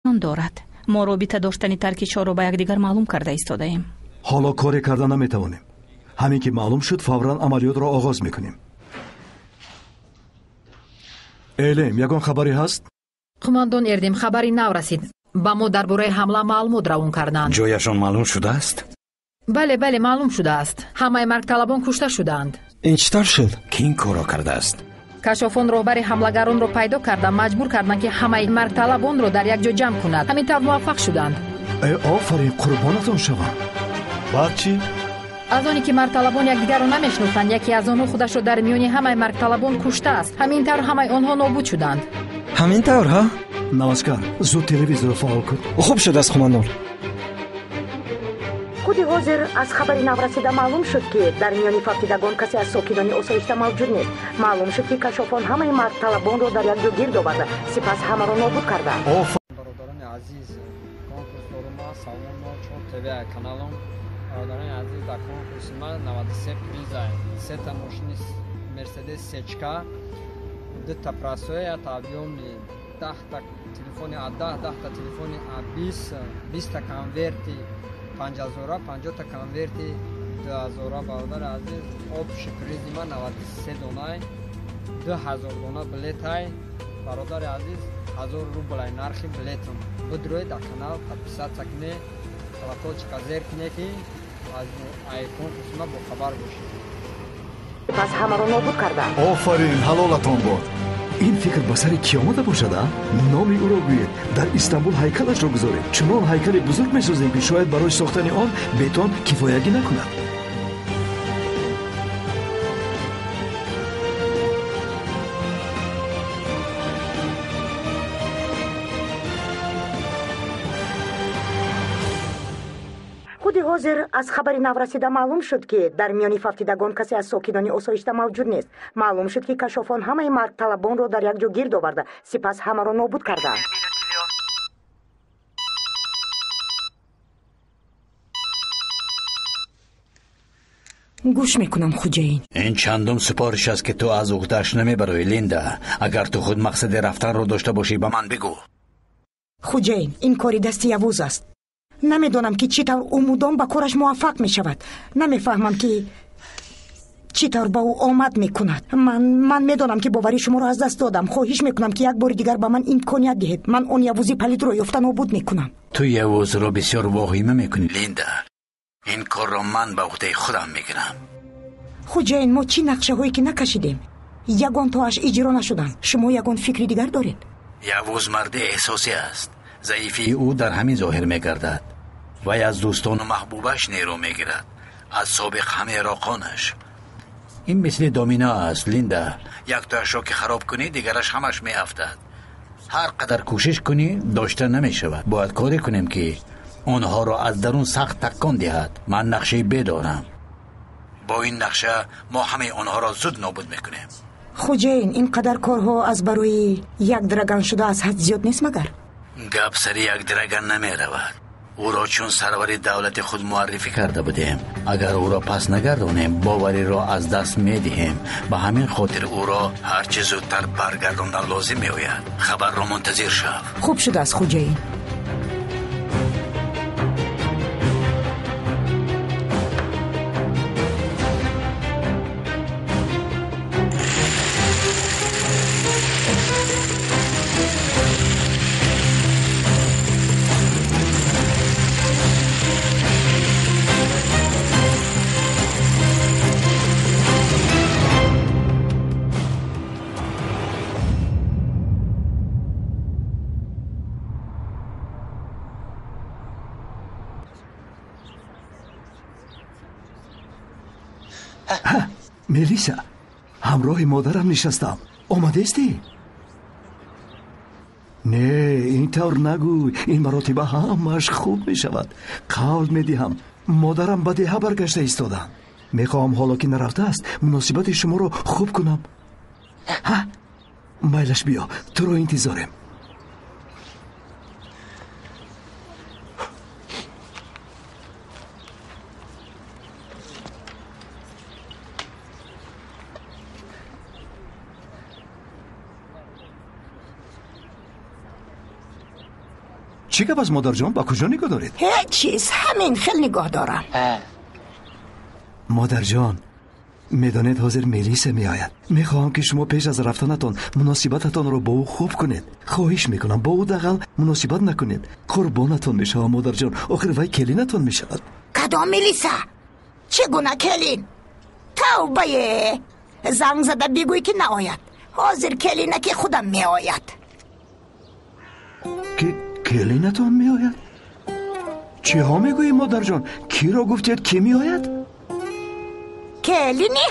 Дорад. Мо робита доштани таркишҳоро ба якдигар маълум карда истодаем. Ҳоло коре карда наметавонем. Ҳамин ки маълум шуд, фавран амалиётро оғоз мекунем. Элем, ягон хабаре ҳаст? Қумондон Эрдем, хабари нав расид. Ба мо дар бораи ҳамла маълумот равон карданд. Ҷояшон маълум шудааст? Бале, бале, маълум шудааст. Ҳамаи маргталабон кушта шудаанд. Ин чӣ тавр шуд? Кӣ ин корро кардааст? Кашофон роҳбари ҳамлагаронро пайдо карда, маҷбур карданд, ки ҳамаи маргталабонро дар як ҷо ҷамъ кунад. Ҳамин тавр муваффақ шуданд. Э, офарин, қурбонатон шавам. Баъд чӣ? Аз оне ки маргталабон якдигарро намешинохтанд, яке аз онҳо худашро дар миёни ҳамаи маргталабон куштааст. Ҳамин тавр ҳамаи онҳо нобуд шуданд. Ҳамин тавр, ҳа? Наваскар, зуд телевизорро фаъол кун. Хуб шудааст, қумондон. Худи ҳозир аз хабари наврасида маълум шуд, ки дар миёни фавтидагон касе аз сокинони осоишта мавҷуд нест. Маълум шуд, ки кашофон ҳамаи маргталабонро дар як ҷо гирд оварда, сипас ҳамаро нобуд карданд. Бародарони азиз, конкурс дорум ма Салон 04 ТВ каналом. Бародарони азиз, дар конкурси ма 93 приза, сета мошини Мерседес сечка, дута прасоя, ята объёмный, 10-та телефони А10, 10-та телефони А20, 20-та конверти 5000, 50-та конверти 2000. Бародари азиз, общий призи ма 93 донай, 2000 дона билетай. Бародари азиз, 1000 рублай нархи билетам. Бидроед дар канал, подписаться куне, колокольчика зер куне, ки аз ай конкурси ма бохабар бошед. Пас ҳамаро нобуд карданд. Офарин, ҳалолатон бод. Ин фикр ба сари кӣ омада бошад, а? Номи ӯро гӯед, дар Истанбул ҳайкалашро гузоред. Чунон ҳайкали бузург месозем, ки шояд барои сохтани он бетон кифоягӣ накунад. Худи ҳозир аз хабари наврасида маълум шуд, ки дар миёни фавтидагон касе аз сокинони осоишта мавҷуд нест. Маълум шуд, ки кашофон ҳамаи маргталабонро дар як ҷо гирд оварда, сипас ҳамаро нобуд карданд. Гӯш мекунам, хуҷаин. Ин чандум супориш аст, ки ту аз уҳдааш намебароӣ, Линда. Агар ту худ мақсади рафтанро дошта бошӣ, ба ман бигӯ. Хуҷаин, ин кори дасти Явуз аст. Намедонам, ки чӣ тавр ӯ мудом ба кораш муваффақ мешавад. Намефаҳмам, ки чӣ тавр ба ӯ омад мекунад. Ман медонам, ки боварии шуморо аз даст додам. Хоҳиш мекунам, ки як бори дигар ба ман имконият диҳед. Ман он Явузи палидро ёфта нобуд мекунам. Ту Явузро бисёр воҳима мекунӣ, Линда. Ин корро ман ба уҳдаи худам мегирам. Хуҷаин, мо чӣ нақшаҳое ки накашидем, ягон тоаш иҷро нашуданд. Шумо ягон фикри дигар доред? Явуз марди эҳсосӣ аст. Заифии ӯ дар ҳамин зоҳир мегардад. Вай аз дӯстону маҳбубаш нерӯ мегирад, аз собиқ ҳамероқонаш. Ин мисли домино аст, Линда. Яктоашро ки хароб кунӣ, дигараш ҳамаш меафтад. Ҳар қадар кӯшиш кунӣ, дошта намешавад. Бояд коре кунем, ки онҳоро аз дарун сахт такон диҳад. Ман нақшаи бе дорам. Бо ин нақша мо ҳамаи онҳоро зуд нобуд мекунем. Хуҷаин, ин қадар корҳо аз барои як драган шуда аз ҳад зиёд нест магар? Гап сари як драган намеравад. Ӯро чун сарвари давлати худ муаррифӣ карда будем. Агар ӯро пас нагардонем, бовариро аз даст медиҳем. Ба ҳамин хотир ӯро ҳарчи зудтар баргардондан лозим меояд. Хабарро мунтазир шав. Хуб шудааст, хуҷаин. Мелиса, ҳамроҳи модарам нишастам. Омадестӣ? Не, ин тавр нагӯй. Ин маротиба ҳамааш хуб мешавад. Қавл медиҳам, модарам ба деҳа баргашта истоданд. Мехоҳам, ҳоло ки нарафтааст, муносибати шуморо хуб кунам. Ҳа, майлаш, биё, туро интизорем. Чӣ гап аст, модарҷон? Ба куҷо нигоҳ доред? Ҳеҷ чиз, ҳамин хел нигоҳ дорам. Модарҷон, медонед, ҳозир Мелиса меояд. Мехоҳам, ки шумо пеш аз рафтанатон муносибататонро бо ӯ хуб кунед. Хоҳиш мекунам, бо ӯ дағал муносибат накунед. Қурбонатон мешавам, модарҷон. Охир вай келинатон мешавад. Кадом Мелиса? Чӣ гуна келин? Тавбае! Занг зада бигӯй, ки наояд. Ҳозир келинаки худам меояд. Келинатон меояд? Чиҳо мегӯӣ, модарҷон? Киро гуфтед, ки меояд? Келини.